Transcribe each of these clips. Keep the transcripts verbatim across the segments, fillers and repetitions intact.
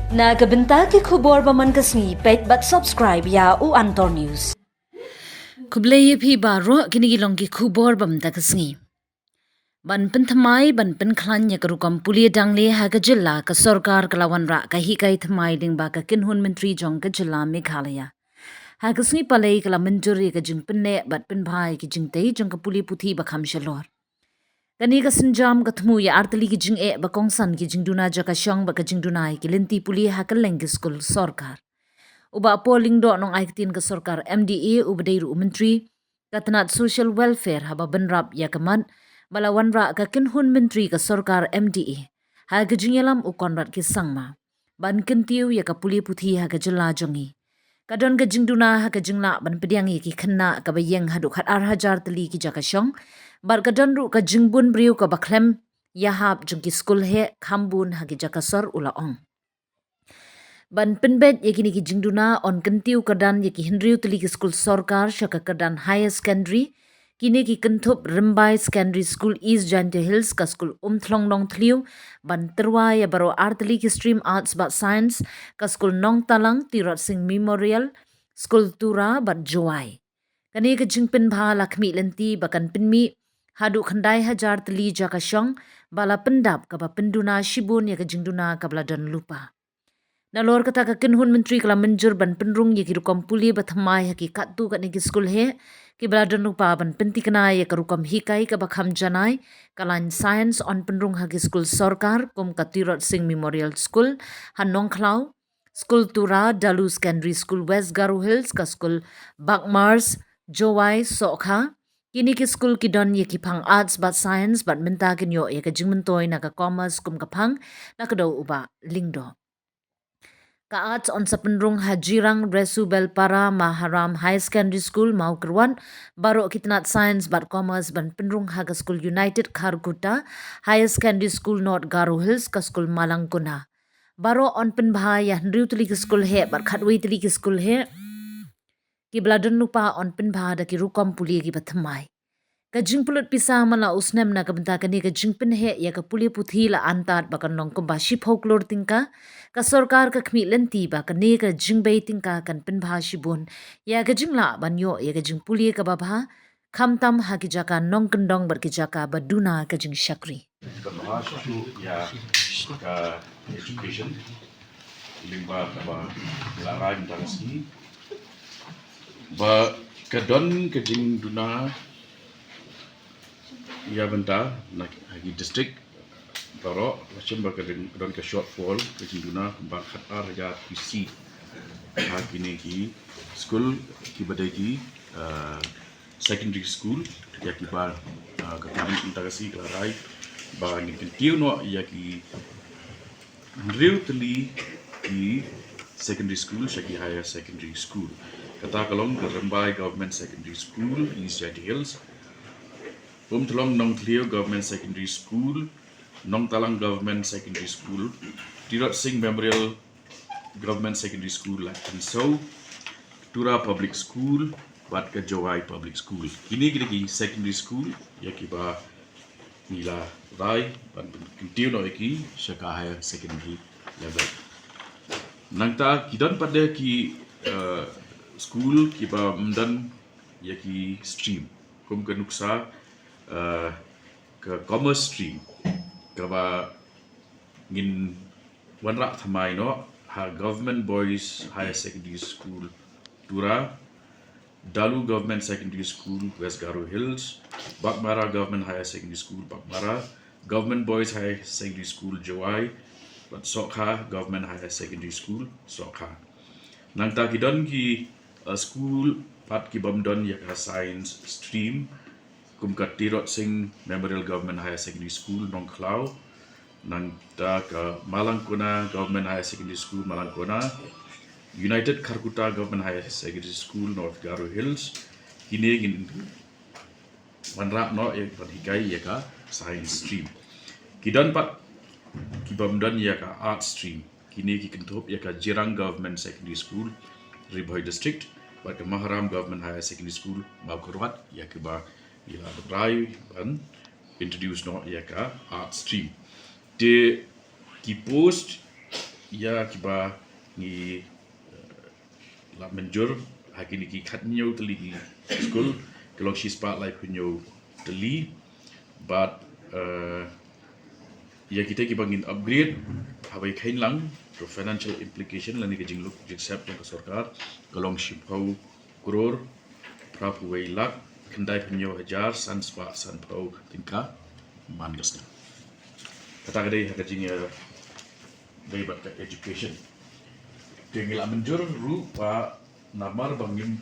Na ka bynta ki khubor ba man ka sngi, peit bad subscribe ïa u Antor News. Khublei ïa phi baroh, kine ki long ki khubor ba man ka sngi. Ban pynthymmai, ban pynkhlaiñ ïa ka rukom pule dangle ha ka jylla, ka sorkar ka la wanrah ka hikai thymmai lyngba ka kynhun myntri jong ka jylla Meghalaya. Ha ka sngi Palei ka la mynjur ïa ka jingpynneh bad pynbha ïa ki jingtei jong ka pule puthi ba kham shalor. Kane ka sienjam ka thmu ïa artylli ki jingeh ba kongsan, ki jingduna jaka shong bad ka jingduna ïa ki lynti pule ha kylleng ki skul sorkar. U Bah Paul Lyngdoh, nongai ktien ka sorkar M D A, uba dei ruh u myntri ka tnat Social Welfare, haba bynrap ïa ka mat ba la wanrah ka kynhun myntri ka sorkar M D A, ha ka jingïalam u Conrad K Sangma, ban kyntiew ïa ka pule puthi ha ka jylla jong ngi. Ka don ka jingduna ha ka jinglah ban pdiang ïa ki khynnah kaba ïeng haduh khatar hajar tylli ki jaka shong, bad ka don ruh ka jingbun briew kaba khlem ïahap jong ki skul heh kham bun ha ki jaka sor, u la ong. Ban pynbeit ïa kine ki jingduna, yn kyntiew kyrdan ïa ki hynriew tylli ki skul sorkar sha ka kyrdan higher secondary. Kine ki kynthup Rymbai Secondary School East Jaintia Hills, ka skul Umthlong Nongthliew, ban tyrwa ïa baroh artylli ki stream Arts bad Science, ka skul Nongtalang, Tirot Sing Memorial School Tura bad Jowai. Kane ka jingpynbha la khmih lynti ba kan pynmih haduh khyndai hajar tylli jaka shong, ba la pyndap, kaba pynduna shibun ïa ka jingduna kaba la don lypa. Nalor kata, ka kynhun myntri ka la mynjur ban pynrung ïa ki rukom pule ba thymmai ha ki katto katne ki skul heh kiba la don lypa, ban pynthikna ïa ka rukom hikai kaba kham janai, ka lain science yn pynrung ha ki skul sorkar kum ka Tirot Sing Memorial School ha Nongkhlaw, School Tura, Dalu Secondary School West Garo Hills, ka skul Baghmars Jowai, Sohkha. Kine ki skul ki don ïa ki phang Arts bad Science, bad mynta kin ïoh ïa ka jingmyntoi na ka Commerce kum ka phang, la kdew u Bah Lyngdoh. Ka Arts yn sa pynrung ha Jirang Resubelpara Maharam Higher Secondary School, Mawkyrwat. Baroh ki tnat Science bad Commerce ban pynrung ha ka skul United Kharkutta Higher Secondary School, North Garo Hills, ka skul Malangkona. Baroh yn pynbha ïa hynriew tylli ki skul heh bad khatwei tylli ki skul heh kiba la don lypa, yn pynbha da ki rukom pule kiba thymmai. Ka jingpynlut pisa man la u snem na ka bynta kane ka jingpynheh ïa ka pule puthi la antad ba kan long kumba shiphew klur tyngka. Ka sorkar ka khmih lynti ba kane ka jingbei tyngka kan pynbha shibun ïa ka jinglah ban ïoh ïa ka jingpule kaba bha, khamtam ha ki jaka nongkyndong bad ki jaka ba duna ka jingshakri. Ka bha shuh ïa ka education, lyngba kaba la rai mynta ka sngi, ba ka don ka jingduna ïa bynta na ki, ha ki district baroh, la shem ba ka don, ka don ka shortfall, ka jingduna kumba khatar hajar pule ha kine ki skul kiba dei ki, ah, secondary school, ïa kiba, ah, ka government mynta ka sngi ka la rai ba ngin kyntiew noh ïa ki hynriew tylli ki secondary school sha ki higher secondary school. Kata ka long ka Rymbai Government Secondary School, East Jaintia Hills, Umthlong Nongthliew Government Secondary School, Nongtalang Government Secondary School, Tirot Sing Memorial Government Secondary School, Laiteinsoh, Tura Public School, bad ka Jowai Public School. Kine ki dei ki secondary school ïa kiba ngi la rai ban kyntiew noh ïa ki sha ka higher secondary level. Nangta ki don pat de ki, eh, school kiba ym don ïa ki stream, kum ka nuksa, eh, ka commerce stream, kaba ngin wanrah thymmai noh ha Government Boys Higher Secondary School, Tura, Dalu Government Secondary School, West Garo Hills, Baghmara Government Higher Secondary School, Baghmara, Government Boys Higher Secondary School, Jowai, bad Sohkha Government Higher Secondary School, Sohkha. Nangta ki don ki, uh, school pat kibym don ïa ka science stream, kum ka Tirot Sing Memorial Government Higher Secondary School, Nongkhlaw, nangta ka Malangkona Government Higher Secondary School, Malangkona, United Kharkutta Government Higher Secondary School, North Garo Hills. Kine ngin wanrah noh ïa ban hikai ïa ka science stream. Ki don pat kibym don ïa ka art stream. Kine ki kynthup ïa ka Jirang Government Secondary School, Ri Bhoi District, bad ka Maharam Government Higher Secondary School, Mawkyrwat, ïa kiba ngi la rai ban introduce noh ïa ka art stream. Te ki post Ïa kiba ngi, eh, la mynjur ha kine ki khathynñiew tylli ki skul, ka long shispah laiphew hynñiew tylli. Bad, eh, ïa kita kiba ngin upgrade, haba ïa kheiñ lang, ka financial implication lane ka jingluk jingsep jong ka sorkar ka long shiphew klur phra phew wei lak khyndai phew hynñiew hajar san spah san phew tyngka man ka snem. Kata ka dei ha ka jing, eh, dei bad ka education. Te ngi la mynjur ruh ba namar ba ngim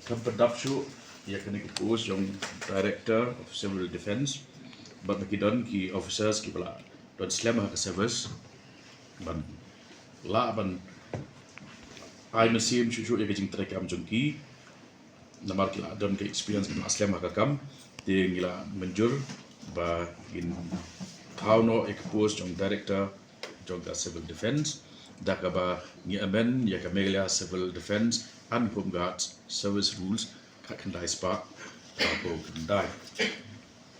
kham pyndap shuh ïa kane ka post jong Director of Civil Defence, bad ba ki don ki officers kiba la don slem ha ka service ban lah ban ai mynsiem shuh shuh ïa ka jingtrei kam jong ki. Namar ki la don ka experience, ki la slem ha ka kam, te ngi la mynjur ba ngin thaw noh ïa ka post jong Director jong ka Civil Defence, da kaba ngi amend ïa ka Meghalaya Civil Defence and Home Guards Service Rules khatkhyndai spah phra phew khyndai.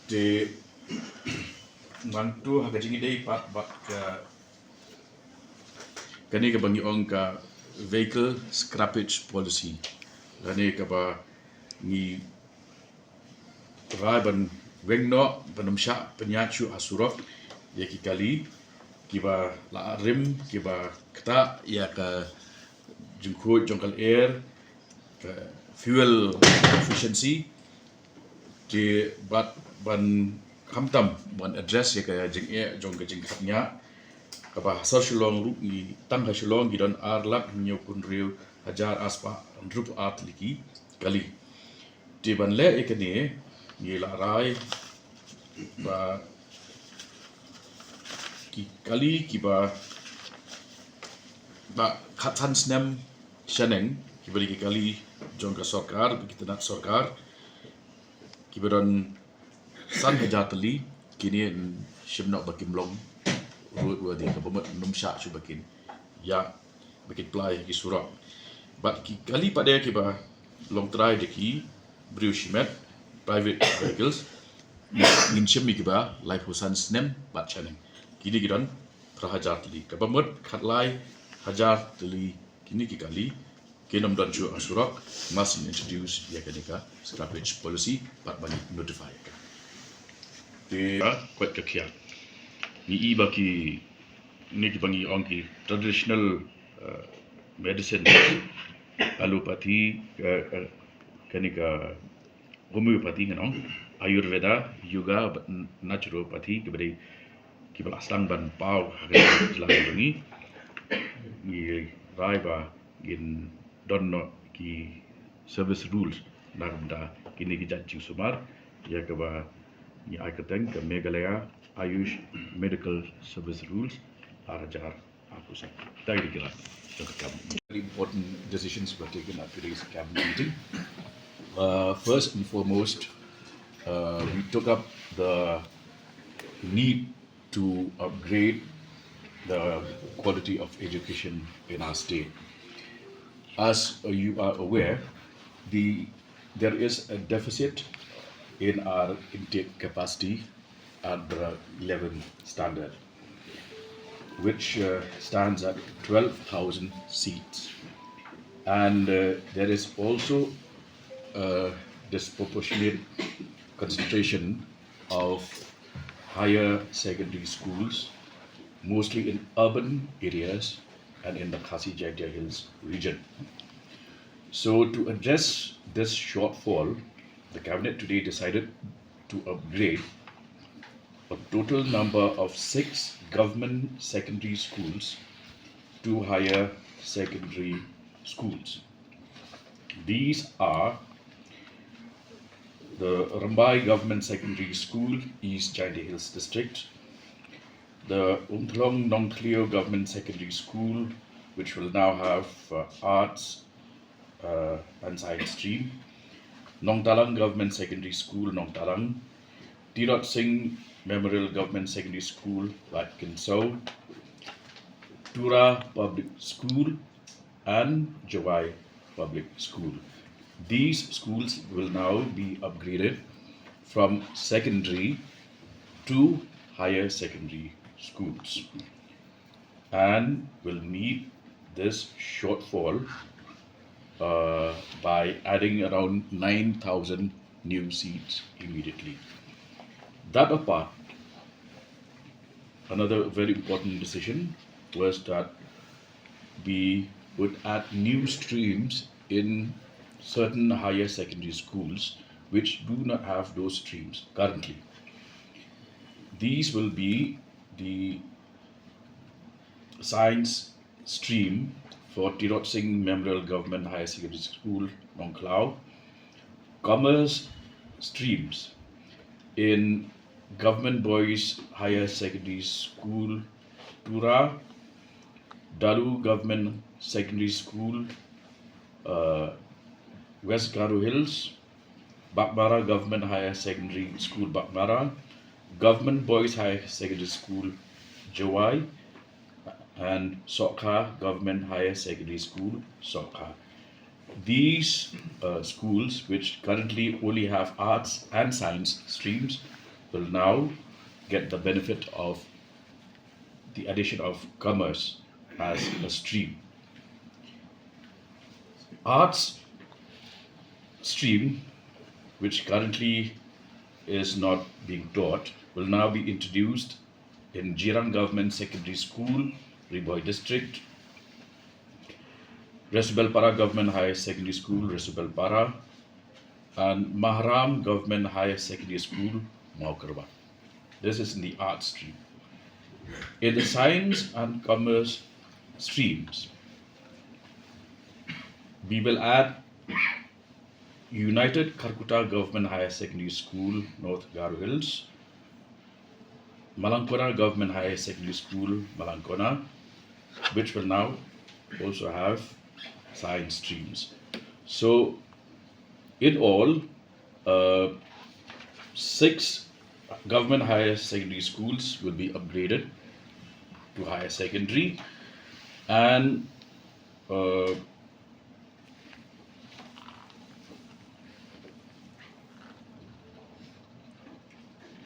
Te nangta ha ka jingïadei pat bad ka kane kaba ngi ong ka vehicle scrappage policy. Kane kaba ngi rai ban weng noh, ban ym shah pynïaid shuh ha surok ïa ki kali kiba la rim, kiba ktah ïa ka jingkhuid jong ka lyer, ka fuel efficiency, te bad ban khamtam ban address ïa ka jingeh jong ka jingkhapngiah. Kaba ha Shillong ruh ngi, tang ha Shillong ngi don ar lak hynñiew phew hynriew hajar ar spah hynriew phew ar tylli ki kali. Te ban leh ïa kane ngi la rai ba ki kali kiba ba khatsan snem shaneng, kiba dei ki kali jong ka sorkar, ki tnat sorkar, kiba don san hajar tylli, kine yn shim noh ba kim long roadworthy, kaba mut ym shah shuh ba kin ïa, ba kin plie ha ki surok. Bad ki kali pat de kiba long trai da ki briew shimet, private vehicles, ngin shim ïa kiba laiphew san snem bad shaneng. Kine ki don phra hajar tylli. Kaba mut khatlai hajar tylli kine ki kali kin ym don shuh ha surok, must introduce ïa kane ka scrappage policy bad ban notify ïa ka. Te, ah, kwah ka khia. Ngi i ba kine kiba ngi ong ki traditional, uh, medicine, allopathy, uh, uh, kane ka homeopathy ngan ong, Ayurveda, yoga, bad naturopathy, kiba dei kiba la sdang ban paw ha ka jylla jong ngi. Ngi rai ba ngin don noh ki service rules na ka bynta kine ki jait jingsumar, ïa kaba ngi ai kyrteng ka Meghalaya Ayush Medical Service Rules ar hajar arphew san. Tang ïa ki la jong ka kam. Very important decisions were taken at today's cabinet meeting. Uh, first and foremost, uh, we took up the need to upgrade the quality of education in our state. As, uh, you are aware, the, there is a deficit in our intake capacity at the eleven standard, which, uh, stands at twelve thousand seats. And, uh, there is also a disproportionate concentration of higher secondary schools, mostly in urban areas and in the Khasi Jaintia Hills region. So, to address this shortfall, the cabinet today decided to upgrade a total number of six government secondary schools to higher secondary schools. These are the Rymbai Government Secondary School, East Jaintia Hills District, the Umthlong Nongthliew Government Secondary School, which will now have, uh, arts, uh, and science stream, Nongtalang Government Secondary School, Nongtalang, Tirot Sing Memorial Government Secondary School, Watkinson, Tura Public School, and Jowai Public School. These schools will now be upgraded from secondary to higher secondary schools. and will meet this shortfall uh, by adding around nine thousand new seats immediately. That apart, another very important decision was that we would add new streams in certain higher secondary schools which do not have those streams currently. These will be the science stream for Tirot Sing Memorial Government Higher Secondary School, Nongkhlaw, commerce streams in Government Boys Higher Secondary School, Tura, Dalu Government Secondary School, uh, West Garo Hills, Baghmara Government Higher Secondary School, Baghmara, Government Boys Higher Secondary School, Jowai, and Sohkha Government Higher Secondary School, Sohkha. These uh, schools, which currently only have arts and science streams, will now get the benefit of the addition of commerce as a stream. Arts stream, which currently is not being taught, will now be introduced in Jirang Government Secondary School, Ri Bhoi District, Resubelpara Government Higher Secondary School, Resubelpara, and Maharam Government Higher Secondary School, Mawkyrwat. This is in the arts stream. In the science and commerce streams, we will add United Kharkutta Government Higher Secondary School, North Garo Hills, Malangkona Government Higher Secondary School, Malangkona, which will now also have science streams. So, in all, uh, six government higher secondary schools will be upgraded to higher secondary, and uh,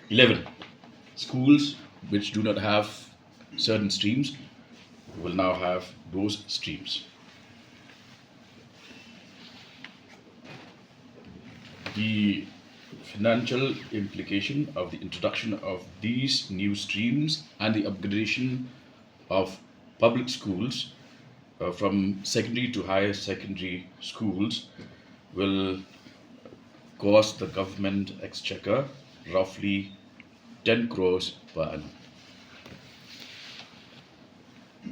eleven schools which do not have certain streams will now have those streams. The financial implication of the introduction of these new streams and the upgradation of public schools uh, from secondary to higher secondary schools will cost the government exchequer roughly ten crores per annum.